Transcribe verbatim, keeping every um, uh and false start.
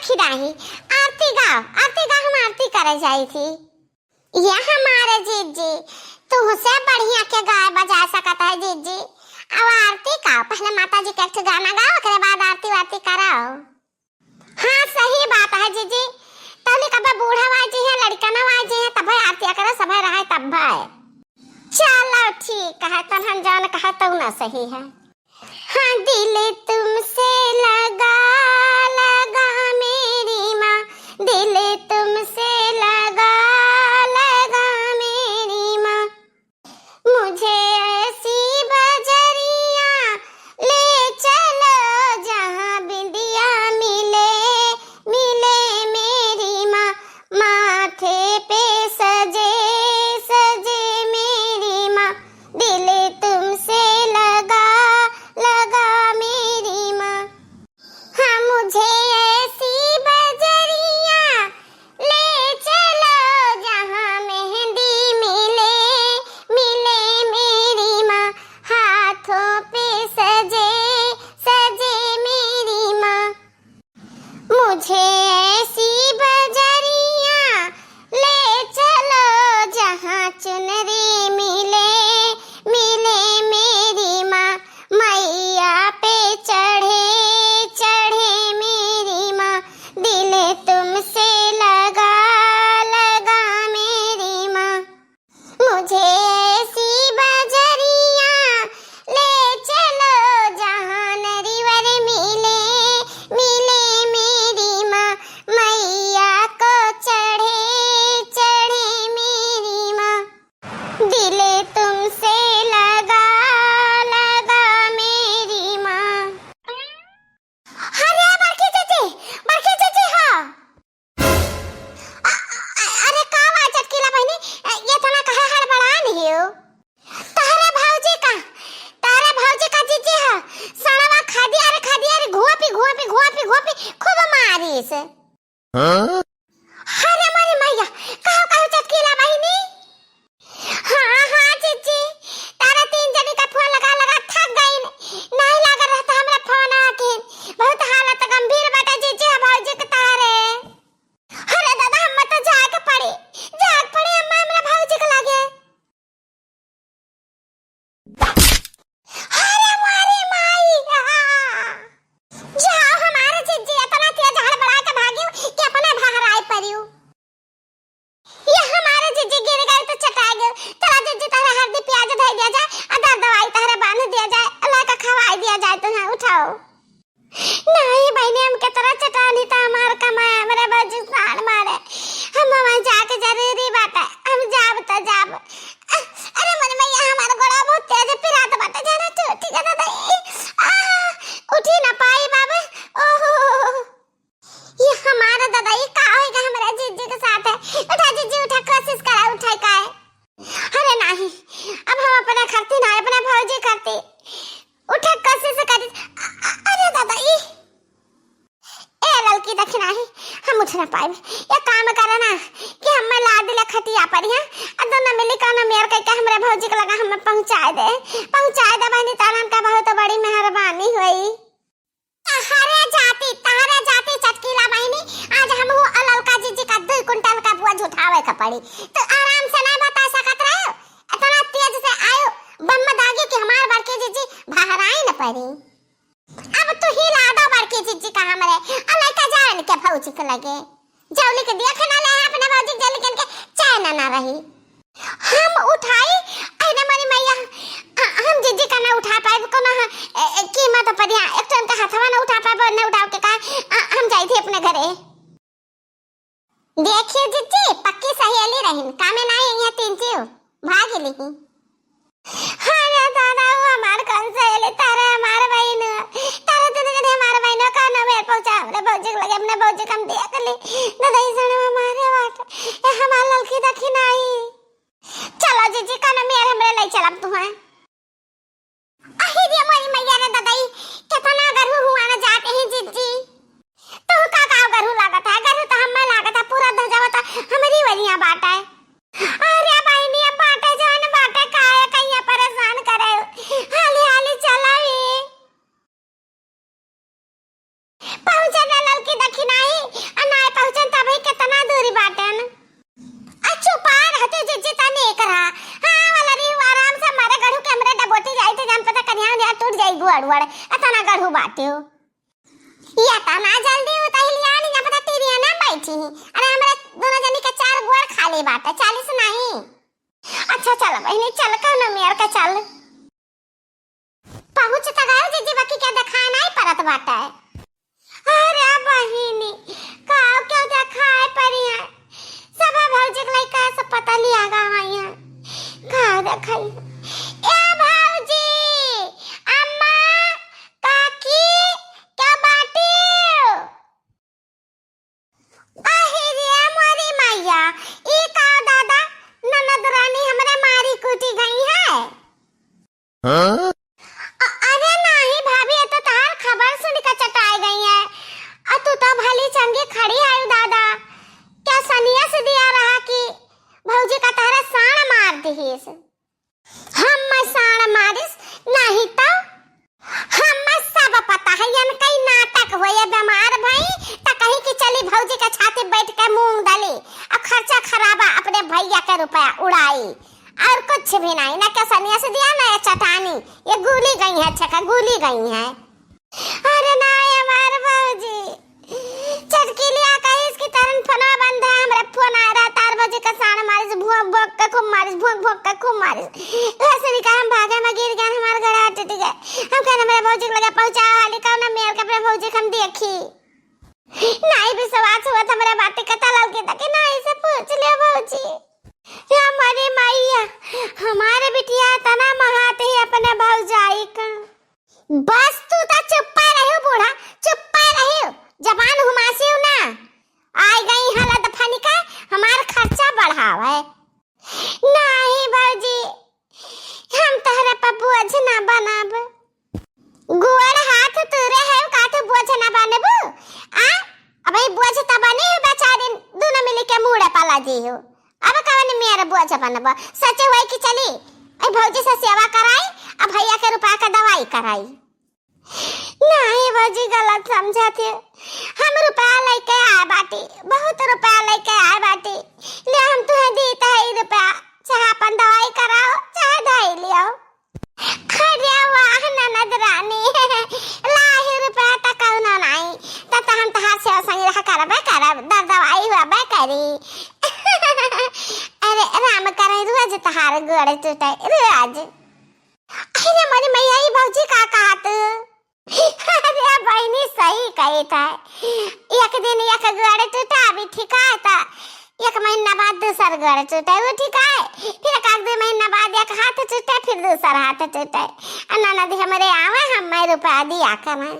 कि नाही, आरती गाओ, आरती गाओ, हम आरती करे जाई थी। ये हमारे जीजी, तुहसे बढ़िया के गाय बजा सकत है जीजी। अब आरती गाओ, पहले माता जी के एक ठो गाना गाओ, ओकरे बाद आरती वारती कराओ। हाँ, सही बात है जीजी। तहनी कबे बूढ़ा वाई जी है, लड़का ना वाई जी है, तबे आरती करे, सभे रहे तब भाई। चलो ठीक है, तब हम जान कहे तो ना सही है। हाँ, दिल तुमसे लगा, लगा मेरी माँ, दिल तुमसे लगा, लगा मेरी माँ। मुझे ऐसी बजरिया ले चलो, जहाँ बिंदिया मिले, मिले मेरी माँ, माथे पे सजे, सजे मेरी माँ, दिल तुमसे लगा, लगा मेरी माँ। हाँ, मुझे ऐसी बजरिया ले चलो, जहाँ मेहंदी मिले, मिले मेरी माँ, हाथों पे सजे, सजे मेरी माँ। मुझे ऐसी बजरिया ले चलो, जहाँ चुनरी मिले, मिले मेरी माँ, मैया पे चढ़े, चढ़े मेरी माँ, दिल तुमसे लगा, लगा मेरी माँ। मुझे ऐसी बजरिया ले चलो, जहाँ नरिवर मिले, मिले मेरी माँ, मैया को चढ़े, चढ़े मेरी माँ, दिल तुमसे लगा, लगा मेरी माँ। अरे बड़की जीजी, बड़की जीजी हो। अ-, अ-, अरे का बा चटकीला बहिनी, अ, ये तना काहे हड़बड़ान हियो? तहरे भौजी का, तहरे भौजी का जीजी ह, सड़वा खदिया रे खदिया रे घोपी, घोपी, घोपी, घोपी खूब मारिस। हाँ? अरे मोरी मैया, का कहू चटकीला बहिनी? हाँ, हाँ, जीजी, तारा तीन जनी का फोन लगा, लगा थक गईन। नहीं लागत रहता हमरा फोन आके। बहुत हालत गंभीर बाटे जीजी, अब भौजी के तारे। अरे दादा, हम तो जाए के पड़ी, जाए के पड़ी अम्मा, हमरा भौजी के लागे। अरे मोरी माई, आ! जाओ हमारे जीजी, इतना तेज हड़बड़ा के भागियो कि अपने बहराए परियो। ये हमारे जीजी गिर गए तो चटा गए। चला जीजी, तहरा हल्दी प्याज धई दिया जाए, अदर दवाई तहरा बांध दिया जाए, अल्लाह का खवाई दिया जाए, तुम्हें उठाओ। नहीं बहिनी, हम केतना चटानी त हमार कमाए, हमरा भौजी साड़ मारे। हम वहाँ जाके जरूरी बाटे, हम जाब त जाब। अ-, अरे मोरी मैया, हमार गोड़ा बहुत तेज पिरात बाटे, जाना तो, ठीक है दादा, ई, आ, उठी ना पाई बाबा, ओहो। ये हमारा दादा, ये का होएगा हमारा जीजी के साथ है? उठा जीजी, उठा, कोशिश करा, उठा का है? अरे नहीं, अब हम अपने खरती ना, अपने भौजी खरती। उठा, कोशिश करी। अ-, अ-, अरे दादा, ई। ए ललकी देखी नाही, हम उठ ना पाइब। ये काम करे ना कि हमें लाद ले खटिया पर यहाँ, आ दोनों मिली कोनो मेर कह के हमरे भौजी के लगा हमें पहुँचाए दे, पहुँचाए दे बहिनी, तानन का बहुत बड़ी मेहरबानी होई। तहरे जाती, तहरे जाती चटकीला बहिनी, आज हमहू अललका जीजी का दुई कुंटल का बोझ उठावे के पड़ी। तू आराम से ना बता सकत रहे, इतना तेज से आयो बम दागी कि हमार बड़की जीजी बहराई न पड़ी। अब तू ही लादा बड़की जीजी का हमरे, आ लइका जान के भौजी के लगे। जौली के देख ना ले अपने भौजी के, जौली के इनके चैन ना रही। हम उठाई, अरे मोरी मैया, अ, हम जीजी का ना उठा पाइब, कोनो ह-, ए, ए, कीमत पर यहाँ एक ठन का हथवा ना उठा पाइब, ना उठाव के का, अ, हम जाई थी अपने घरे। देखिए जीजी, पक्की सहेली रहिन, कामे ना आई है तीन जीव, भाग लिही। अरे दादा, वो हमार कौन सहेली, तारे हमार बहिन, तारे तूने कदे हमार बहिन का ना मेर पहुँचा, हमरे भौजी के लगे, अपने भौजी कम दिया कर ली। दादा, ई सड़वा मारे बाटे, ए हमार ललकी दखिनाई। चलो जीजी, कौनो मेर हमरे लई चलब तुहें। अहि रे मोरी मैया रे ददई, केतना गरहू हुआ न जात ही जीजी। तू का का गरहू लागत है? गरहू तो हमें लागत है, पूरा धजवा तो हमरी वरिया बाटे। अरे बहिनी, अब बाटे जौन बाटे, काहे कहिया परेशान करे? हाली हाली चलावी। पहुँचे ना ललकी दखिनाई, गोड़, अतना गढ़ू बाटे हो। ये तना जल्दी उतही लिया नहीं, जब तक टीरिया ना बैठी। अरे, हमरे दोनों जनी के चार गोड़ खाली बाटे, चालीस नहीं। अच्छा, चल बहिनी, चल, कौनो मेर के चल। पहुँच त गयो जीजी, बाकी के देखाए नहीं परत बाटे। अरे बहिनी, का के देखाए परी है? सब भौजी के लइका सब पता लिया गा है। का देखाई? ए भौजी, अम्मा, काकी, का बाटी? अहि रे मोरी मैया, ई का दादा, ननद रानी हमरे मारी कूटी गई है। हाँ? अ-, अरे नाही भाभी, ये तो तहार खबर सुन के चटाई गई है। अ तू तो भली चंगी खड़ी है दादा। का सनिया से दिया रहा कि भौजी का तहरा साण मार दिहिस? हम मैं साण मारिस, नाही तो हम मैं सब पता है, यन कई नाटक होए, बीमार भई त कहीं कि चली भौजी के छाती बैठ के मूंग दली, अब खर्चा खराबा अपने भैया के रुपया उड़ाई, और कुछ भी नहीं, ना के सनिया से दिया, ना ये चटानी, ये गुली गई है, छका गुली गई है। अरे ना, ये हमार भौजी, चटकीलिया कहिस कि तरन फोनवा बंद है, हमरा फोन आ रहा, तार भौजी का साण मारिस, भोंक भोंक के खूब मारिस, भोंक भोंक के खूब मारिस। वैसे भी का हम भागे में गिर गए, हमार गड़ा टूट गए। हम कहने मेरे भौजी के लगे पहुंचा हाली, कौन मेर के अपने भौजी के हम देखी। नहीं विश्वास हुआ था मेरे बात के, तलल के तक नहीं से पूछ लियो भौजी। या हमारी मैया, हमारे बिटिया तना महात ही अपने भौजाई का। बस तू तो चुप्पा रहियो बूढ़ा, चुप्पा रहियो, जबान हुमासियो ना। आई गई हालत फनिका, हमार खर्चा बढ़ावे। नहीं भौजी, हम तहरा पर बोझ ना बनाब। गोड़ हाथ तुरे है, का तू बोझ ना बनबू? आ, अब ई बोझ त बनी हो बेचारी, दोनों मिली के मूड़े पला जी हो। अब कवन मेर बोझ बनब? सचे हुए कि चली, ए भौजी से सेवा कराई, आ भैया के रुपया के दवाई कराई। नहीं भौजी, गलत समझत है। हम रुपया लेके आए बाटी, बहुत रुपया लेके आए बाटी। ले हम तुहे दीत है ई रुपया, चाहे अपन दवाई कराओ, चाहे धई लियो। अरे वाह ननद रानी, लाही रुपया त कौनो नाई, त, त हम तहार सेवा संग रहा करबे करब, दर दवाई होबे करी। अरे राम करे रोज तहार गोड़ टूटे, रोज। अरे मोरी मैया, ई भौजी का कहत? अरे बहिनी, सही कही था। एक दिन एक गोड़ टूटा, अभी ठीक है, त एक महीना बाद दूसर गोड़ टूटे, वो ठीक है। फिर एक आध दो महीना बाद एक हाथ टूटे, फिर दूसर हाथ टूटे। आ ननद हमरे आवे, हम मैं रुपया दिया करें।